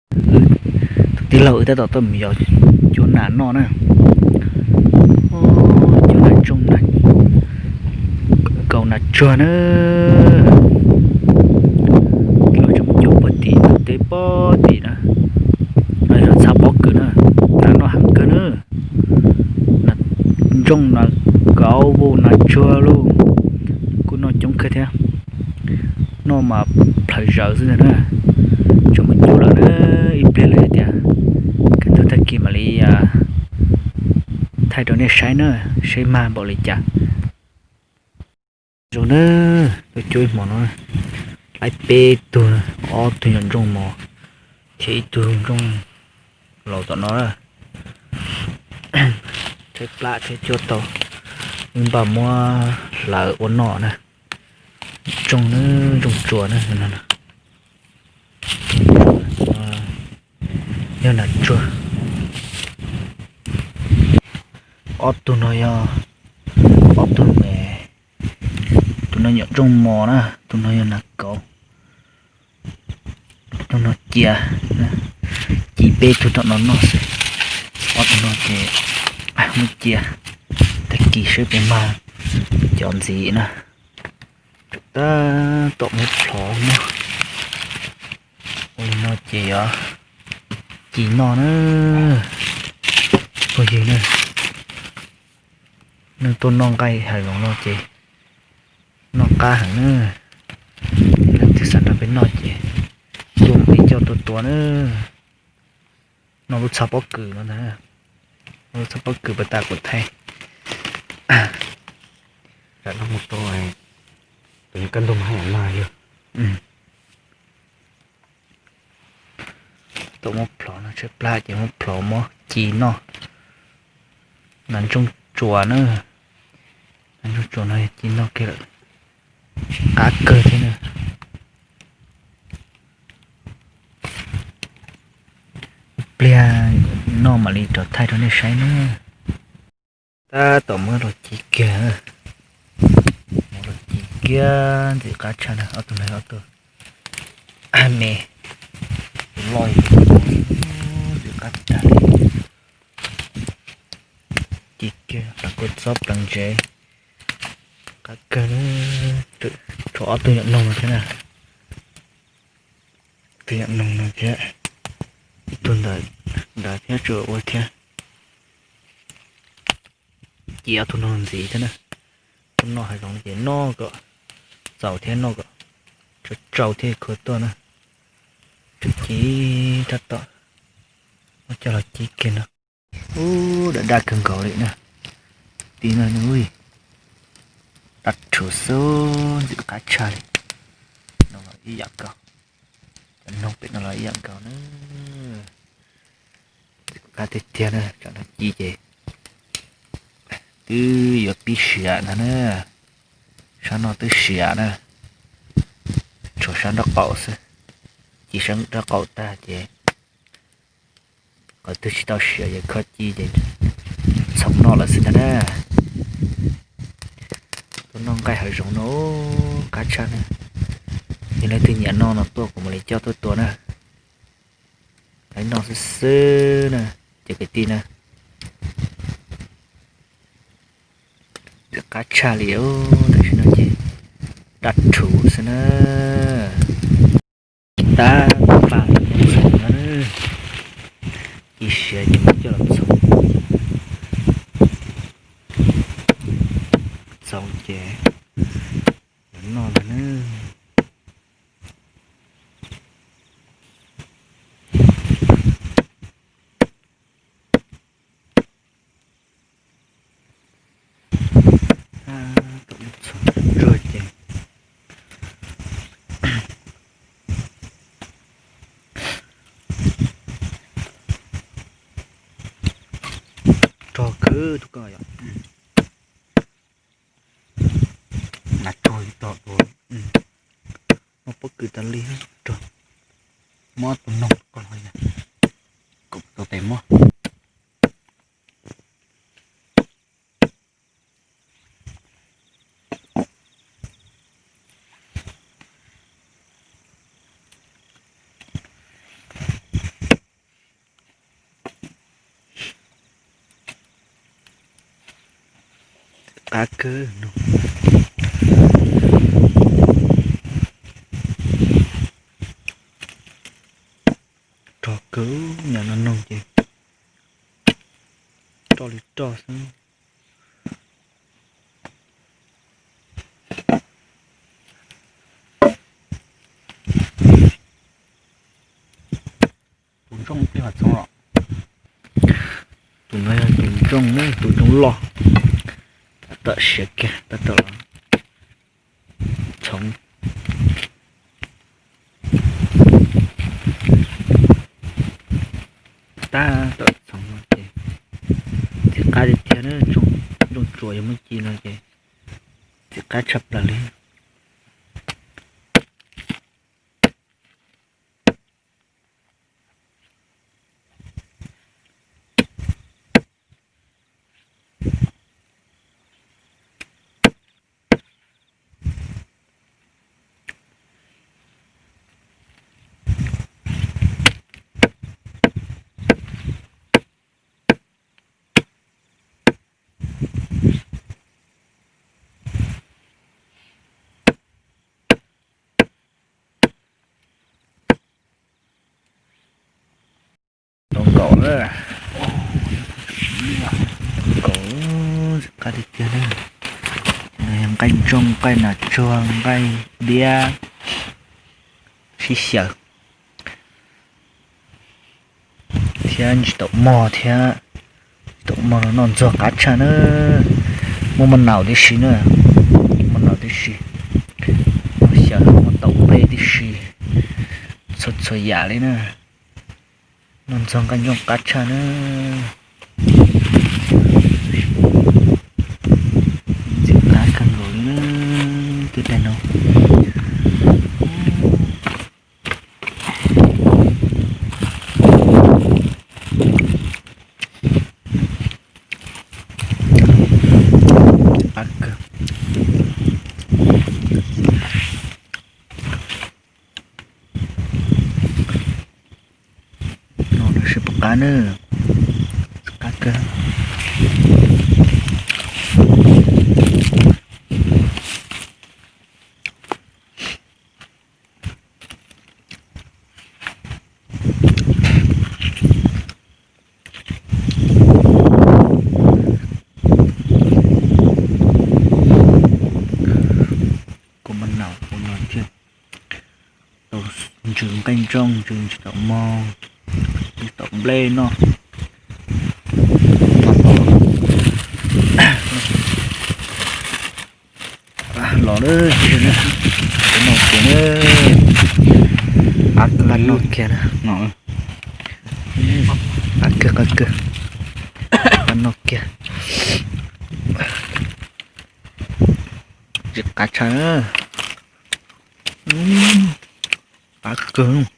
Tus tij laug wb tab tom tuaj mus yos cuab nas noj na. Cuab nas ntsooj, nas kaus nas tsuag na. Tij laug tseem mus cuab puag tim teb puag tim na. No yog txhab pob kws na, nas noj heev kawg na. Nas ntsooj, nas kaus, nas tsuag lauj, kuj noj coob kawg thiab. Noj mas plhaws zaws xwb ntag na. Tseem mus cuab lawm na, ib pliag lawm tias kaj ntug tag kis mam li thaij rau nej saib na, saib mag npaum li cas. Zoo na, tuaj cuab ib hmo no, laib peb tug, ob tug nyuam ntsooj mos thiab ib tug ntsooj laus tom no na. Tshaib plab thiab cuab tau, wb npaj muab hlawv ua noj na. Ntsooj na, ntsooj tsuas na. Yog nas tsuag. Ob tug no yog ob tug me, tus no nyuam ntsooj mos na, tus no yog nas kaus. Tus no cia, ci peb tug tom no noj xwb. Ob tug no ces muab cia, tag kis saib puas mag cov ntxiv na. Tab tom muab plhov no, ua li no ces yuav ci noj na. Phooj ywg na, neeg tuaj noj nqaij hav zoov no ces noj qab heev na. Leej twg xav nrog peb noj ces tuaj mus ib coj tuaj tua na. Noj lub txhab pob kws no ntag. Noj lub txhab pob kws puas tas kuv thaij. Tus no kaj ntug mas haj yam mag yog. Tuaj muab plhov no, tshaib plab ces muab plhov muab ci noj. Nas ntsooj tsuas na, nas ntsooj tsuas no ci noj kiag lawm, qab kawg thiab na. Ib pliag noj mam li rov thaij rau nej saib na. Tab tom muab los ci kiag, muab los ci kiag, ntxim qab tshaj na, ob tug no ob tug me, tus loj, ntxim qab tag li. Ci kiag, pleev kua txob pleev ntsev, qab kawg. Tshuav ob tug nyuam noog no thiab na, tug nyuam noog no thiab, ib tug ntawd thiab tsuas ua thiab. Ci ob tug no ntxiv thiab na, tuaj noj hav zoov ces noj kom txaus thiab noj kom tsau tsau thiaj khuv tuaj na. Ci tab tom muab coj los ci kiag no. Ub, daj daj kawg nkaus li na. Tib no, daj rhuv xwb, ntxim qab tshaj li. No los ib yam nkaus, cov noog pem no los ib yam nkaus na. Ntxim qab tiag tiag na, tsam no ci ces twb yuav pib siav ntag na. Sab no twb siav na, tshuav sab nraub qaum xwb. Ci sab nraub qaum tag ces qhov twg tsis tau siav ces kho ci ces txhoov noj lawm xwb ntag na. Tuaj noj nqaij hav zoov no qab tshaj na. Yog leej twg nyiam noj no tuaj kuv mam li coj tuaj tua na. Laib noj xwb xwb na, cov kwv tij na. Ntxim qab tshaj li, tam sim no ces daj rhuv xwb na. Tab tom npaj txhoov no na, ci siav ces muab coj los txhoov, txhoov ces yuav noj ntag na. Thaum txhoov tsuag ces rog khwv tus ko yom. Nas tsuag tom tus, muab pob kws tas li rog, muab tus noog ko los yog kom tus tes muab. qab kawg no. Rog kawg, nyob no ces roj li roj xwb. Tus ntsooj twb ho txhoov los. Tus no yog tus ntsooj, tus ntsooj loj. Tab tom siav kiag, tab tom los txhoov. Tab tom txhoov no ces ntxim qab tiag tiag na. Ntsooj tsuas yog muab ci no ces ntxim qab tshaj plaws li. Tau nkaum lawm. Nkaum, qab tiag tiag na. Nqaij ntsooj, nqaij nas tsuag, nqaij diab, sib xyaw. Thiab ntsis taum mog thiab, ntsis taum mog no noj ntxuag qab tshaj na. Muaj maj naus tib si na, maj naus tib si, muaj xyaw, muaj taum nplej tib si, txhua txhua yam li na. Noj ntxuag nqaij ntsooj qab tshaj na. Ntxim qab kawg nkaus li na, twb daig no. Qab kawg. No lawv sib pom qab na, qab kawg. Kuv maj naus kuv no thiab. Tau ntsws nqaij ntsooj, ntsws ntsis taum mog, ntsws taum nplej noj. Los lawm, kuv noj kiag na. Qab kawg, noj kiag na. Qab kawg, qab kawg, noj kiag. Ntxim qab tshaj na. Qab kawg.